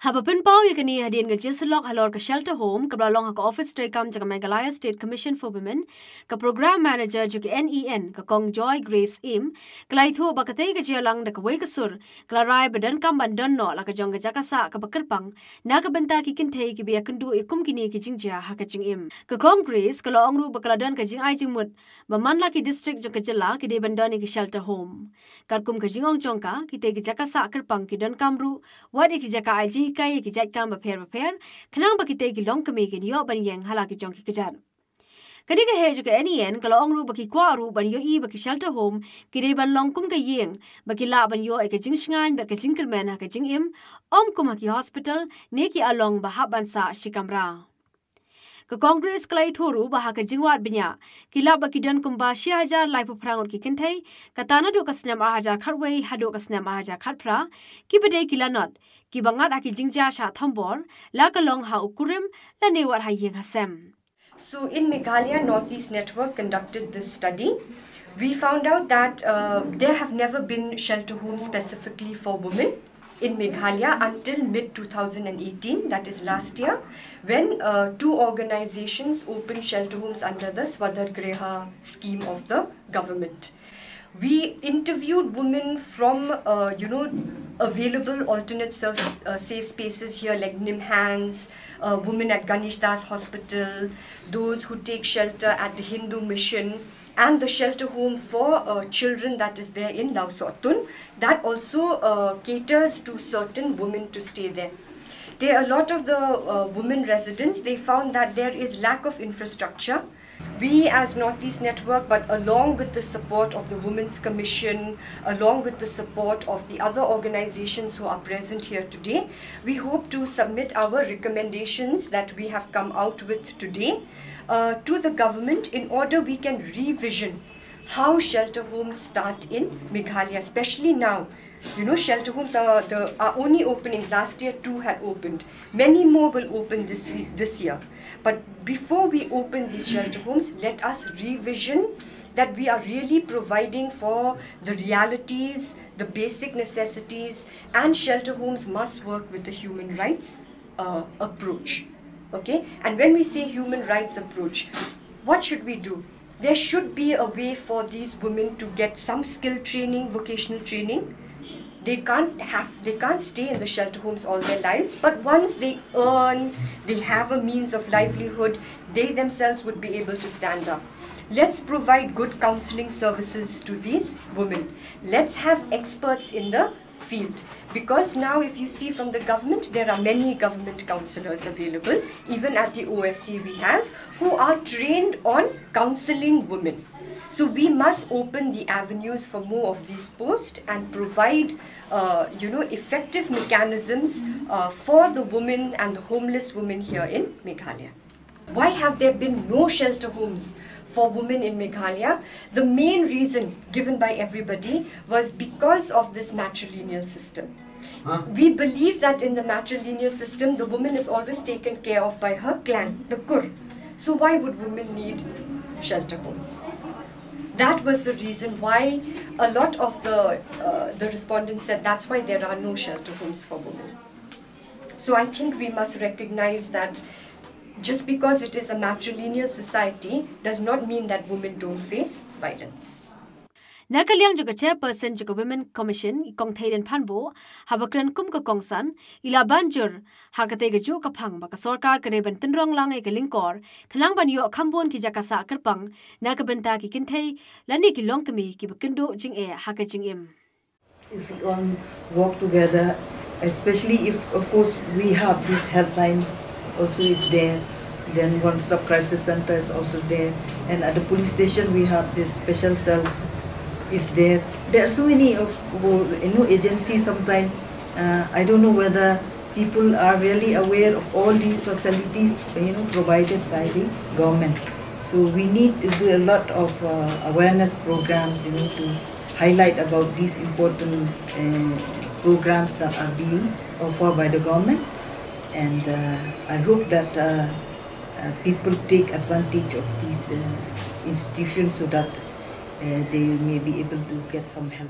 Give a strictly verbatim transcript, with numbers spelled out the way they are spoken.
Haba pynpaw ïa kane hadien ka jingsyllok halor ka shelter home kaba la long ha ka office treikam jong ka Meghalaya State Commission for Women, ka Program Manager jong ka N E N, ka Kong Joy Grace Im, ka la ïathuh ba katei ka jingïalang da kawei ka sur ka la rai ba donkam ban don noh la ka jong ka jaka sah kaba kyrpang na ka bynta ki kynthei kiba ïakynduh ïa kum kine ki jingjia ha ka jingim. Ka Kong Grace ka la ong ruh ba ka la don ka jingai jingmut ba man la ki district jong ka jylla ki dei ban don ïa ki shelter home. Katkum ka jingong jong ka, kitei ki jaka sah kyrpang ki donkam ruh wat ïa ki jaka ai jinghikai ïa ki jait kam bapher bapher, khnang ba kitei ki longkmie kin ïoh ban ïeng ha la ki jong ki kjat. Kane ka heh jong ka N E N ka la ong ruh ba ki kwah ruh ban ïohi ba ki shelter home ki dei ban long kum ka ïing ba ki lah ban ïoh ïa ka jingshngaiñ bad ka jingkyrmen ha ka jingim, ym kum ha ki hospital ne ki along ba hap ban sah shi kamra. Ka Kong Grace ka la ïathuh ruh ba ha ka jingwad bniah ki lap ba ki don kumba shi hajar laiphew phra ngut ki kynthei, kata naduh ka snem ar hajar khatwei haduh ka snem ar hajar khatphra, kiba dei ki lanot kiba ngat ha ki jingjia shah thombor, la ka long ha u kurim lane wat ha ïing ha sem. So in Meghalaya, Northeast Network conducted this study. We found out that uh, there have never been shelter homes specifically for women in Meghalaya until mid two thousand eighteen, that is last year, when uh, two organizations opened shelter homes under the Swadhargreha scheme of the government. We interviewed women from, uh, you know, available alternate self, uh, safe spaces here, like NIMHANS, uh, women at Ganesh Das Hospital, those who take shelter at the Hindu Mission, and the shelter home for uh, children that is there in Lausotun. That also uh, caters to certain women to stay there. There are a lot of the uh, women residents, they found that there is lack of infrastructure. We as Northeast Network, but along with the support of the Women's Commission, along with the support of the other organizations who are present here today, we hope to submit our recommendations that we have come out with today uh, to the government in order we can revision how shelter homes start in Meghalaya, especially now. You know, shelter homes are the are only opening. Last year, two had opened. Many more will open this ye- this year. But before we open these shelter homes, let us revision that we are really providing for the realities, the basic necessities, and shelter homes must work with the human rights uh, approach. Okay, and when we say human rights approach, what should we do? There should be a way for these women to get some skill training, vocational training. They can't have, they can't stay in the shelter homes all their lives, but once they earn, they have a means of livelihood, they themselves would be able to stand up. Let's provide good counseling services to these women. Let's have experts in the field. Because now, if you see from the government, there are many government counselors available, even at the O S C we have, who are trained on counseling women. So we must open the avenues for more of these posts and provide, uh, you know, effective mechanisms uh, for the women and the homeless women here in Meghalaya. Why have there been no shelter homes for women in Meghalaya? The main reason given by everybody was because of this matrilineal system. Huh? We believe that in the matrilineal system, the woman is always taken care of by her clan, the Kur. So why would women need shelter homes? That was the reason why a lot of the uh, the respondents said that's why there are no shelter homes for women. So I think we must recognize that just because it is a matrilineal society does not mean that women don't face violence. Na ka liang jong ka chairperson jong ka Women Commission, i Kong Theiden Phanbo, haba kren kum ka kongsan, i la ban jur ha katei ka juh ka phang ba ka sorkar ka dei ban tynrong lang ïa ka lyngkor khnang ban ïoh kham bun ki jaka sah kyrpang na ka bynta ki kynthei lane ki longkmie kiba kynduh jingeh ha ka jingim. If we all work together, especially if, of course, we have this helpline also is there, then one stop crisis center is also there, and at the police station we have this special cell is there. There are so many of, you know, agencies. Sometimes uh, I don't know whether people are really aware of all these facilities, you know, provided by the government. So we need to do a lot of uh, awareness programs, you know, to highlight about these important uh, programs that are being offered by the government. And uh, I hope that uh, uh, people take advantage of these uh, institutions so that uh, they may be able to get some help.